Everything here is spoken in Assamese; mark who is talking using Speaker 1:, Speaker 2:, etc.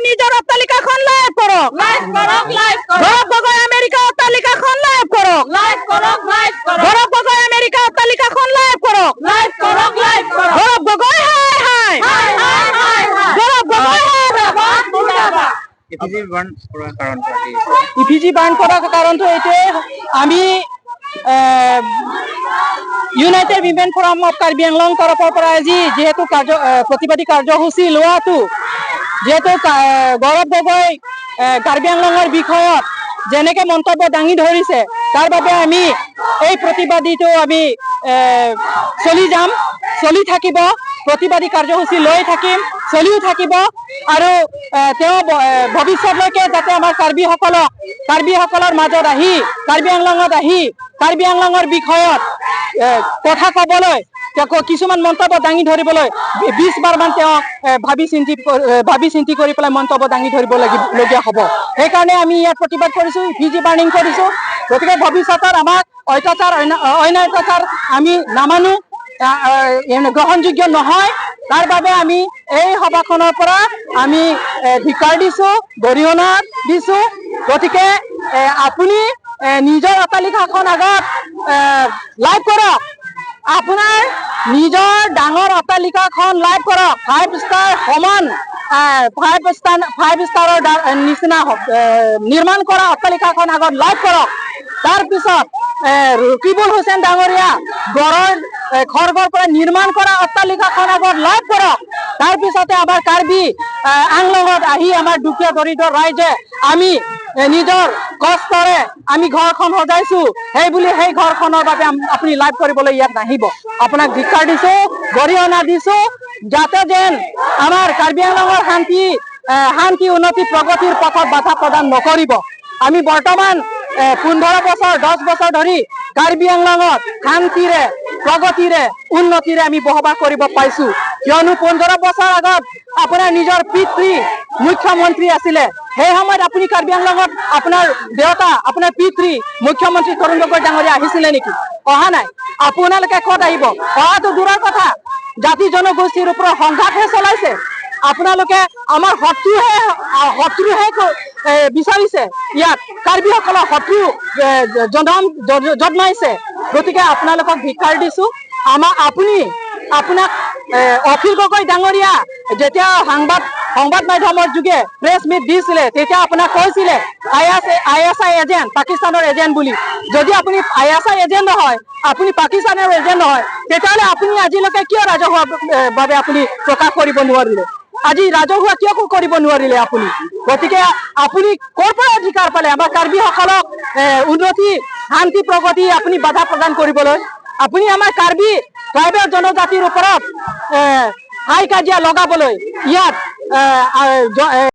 Speaker 1: নিজৰ অট্টালিকাখন লাইভ কৰক, গৌৰৱ গগৈ আমেৰিকা অট্টালিকাখন লাইভ কৰক, গৌৰৱ গগৈ আমেৰিকা অট্টালিকাখন লাইভ কৰক, গৌৰৱ গগৈ হাই হাই, গৌৰৱ গগৈ। ইফিজি বাৰ্ণ কৰাৰ কাৰণটো এইটোৱে, আমি United women forum of Karbi Anglong তৰফৰ পৰা আজি যিহেতু কাৰ্য প্ৰতিবাদী কাৰ্যসূচী লোৱাটো, যিহেতু গৌৰৱ গগৈ কাৰ্বি আংলঙৰ বিষয়ত যেনেকে মন্তব্য দাঙি ধৰিছে, তাৰ বাবে আমি এই প্ৰতিবাদীটো আমি চলি যাম, চলি থাকিব, প্ৰতিবাদী কাৰ্যসূচী লৈ থাকিম, চলিও থাকিব। আৰু তেওঁ ভৱিষ্যতলৈকে যাতে আমাৰ কাৰ্বিসকলৰ মাজত আহি, কাৰ্বি আংলঙত আহি কাৰ্বি আংলঙৰ বিষয়ত কথা ক'বলৈ, কিছুমান মন্তব্য দাঙি ধৰিবলৈ 20 বাৰমান তেওঁ ভাবি চিন্তি কৰি পেলাই মন্তব্য দাঙি ধৰিব লগীয়া হ'ব। সেইকাৰণে আমি ইয়াত প্ৰতিবাদ কৰিছোঁ, ফিজি বাৰ্ণিং কৰিছোঁ। গতিকে ভৱিষ্যতত আমাক অত্যাচাৰ, অন্যায় অত্যাচাৰ আমি নামানো, গ্ৰহণযোগ্য নহয়। তাৰ বাবে আমি এই সভাখনৰ পৰা আমি ধিক্কাৰ দিছোঁ, গৰিহণা দিছোঁ। গতিকে আপুনি নিজৰ অট্টালিকাখন আগত লাইভ কৰক, আপোনাৰ নিজৰ ডাঙৰ অট্টালিকাখন লাইভ কৰক, 5 ষ্টাৰ সমান, 5 ষ্টাৰৰ নিচিনা নিৰ্মাণ কৰা অট্টালিকাখন আগত লাইভ কৰক। তাৰপিছত ৰকিবুল হুছেইন ডাঙৰীয়া গড়ৰ খড়গৰ পৰা নিৰ্মাণ কৰা অট্টালিকাখন আগত লাইভ কৰক। তাৰপিছতে আমাৰ কাৰ্বি আংলঙত আহি আমাৰ দুখীয়া দৰিদ্ৰ ৰাইজে আমি নিজৰ কষ্টৰে আমি ঘৰখন সজাইছো, সেই বুলি সেই ঘৰখনৰ বাবে আপুনি লাইভ কৰিবলৈ ইয়াত নাহিব। আপোনাক ধিক্কাৰ দিছো, গৰিহণা দিছো, যাতে যেন আমাৰ কাৰ্বি আংলঙৰ শান্তি উন্নতি প্ৰগতিৰ পথত বাধা প্ৰদান নকৰিব। আমি বৰ্তমান 15 বছৰ 10 বছৰ ধৰি কাৰ্বি আংলঙত শান্তিৰে, প্ৰগতিৰে, উন্নতিৰে আমি বসবাস কৰিব পাইছো। কিয়নো 15 বছৰ আগত আপোনাৰ নিজৰ পিতৃ মুখ্যমন্ত্ৰী আছিলে, সেই সময়ত আপুনি কাৰ্বি আংলঙত আপোনাৰ দেউতা, আপোনাৰ পিতৃ মুখ্যমন্ত্ৰী তৰুণ গগৈ ডাঙৰীয়া আহিছিলে নেকি? অহা নাই। আপোনালোকে ক'ত আহিব? অহাটো দূৰৰ কথা, জাতি জনগোষ্ঠীৰ ওপৰত সংঘাতহে চলাইছে। আপোনালোকে আমাৰ শত্ৰুহে বিচাৰিছে, ইয়াত কাৰ্বিসকলৰ শত্ৰু জন্মাইছে। গতিকে আপোনালোকক ধিক্কাৰ দিছো। আপুনি আপোনাক অখিল গগৈ ডাঙৰীয়া যেতিয়া সংবাদ মাধ্যমৰ যোগে প্ৰেছ মিট দিছিলে, তেতিয়া আপোনাক কৈছিলে I S I agent, পাকিস্তানৰ এজেণ্ট বুলি। যদি আপুনি I S I agent নহয়, আপুনি পাকিস্তানৰ এজেণ্ট নহয়, তেতিয়াহ'লে আপুনি আজিলৈকে কিয় ৰাজহুৱা বাবে আপুনি প্ৰকাশ কৰিব নোৱাৰিলে? আজি ৰাজহুৱা কিয় কৰিব নোৱাৰিলে আপুনি? গতিকে আপুনি ক'ৰ পৰা অধিকাৰ পালে আমাৰ কাৰ্বিসকলক উন্নতি, শান্তি, প্ৰগতি আপুনি বাধা প্ৰদান কৰিবলৈ? আপুনি আমাৰ কাৰ্বি ট্ৰাইবেল জনজাতিৰ ওপৰত হাই কাজিয়া লগাবলৈ ইয়াত